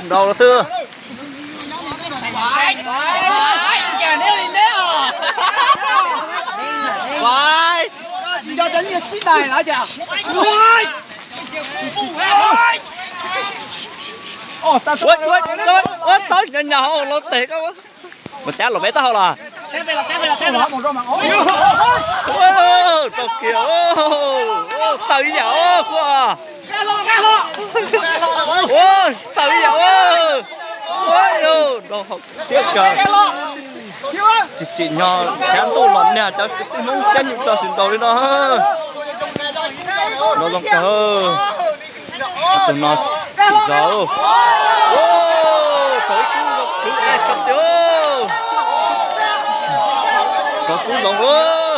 Nrau los xwb. Ua, ua, ua, tau nyav nyav hauv los tes koj. Mus tab los peb taub hau los. Rau kiag, taw ib yam os, taw ib yam os. Ua, rau hauv siab kawg. Tsis tsim nyog tshav ntuj los niag cov kwv tij Hmoob cab nyuj rau sawv nraud li no. Nrau zoo kawg. Tus no zov. Rau ib kub zoo kawg, rau kub zoo.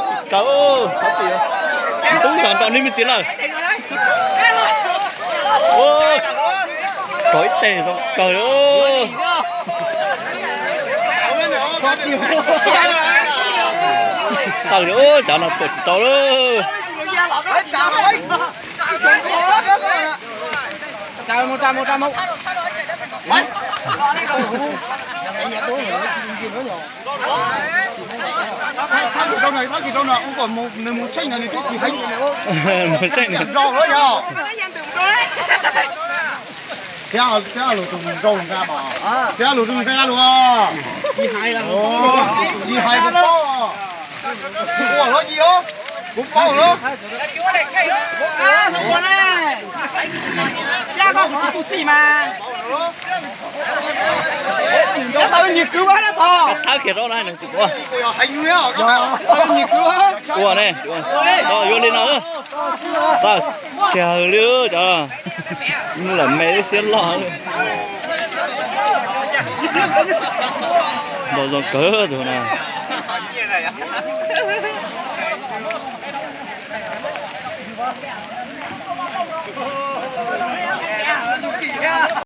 Tsis tau, tsis tau nrau nej me ntsis lawm. Rau ib teg zoo kawg li. Tawm li, cov no tuam tsis tau lawm. Nws mus tsheej no nws twb tsis heev. Mus tsheej no. Thiab, thiab lus tus nraug nqa mas, thiab lus tus nqa lus, tsis hais kuv paub, tsis ua hlob yim os, kuv paub lawm. Thawb kiag rau na, nws tsis ua. Ua ne, yuav li no. Tawm kiag li cov, mus lawm me lub siab loj. Nrau zoo kawg tus na.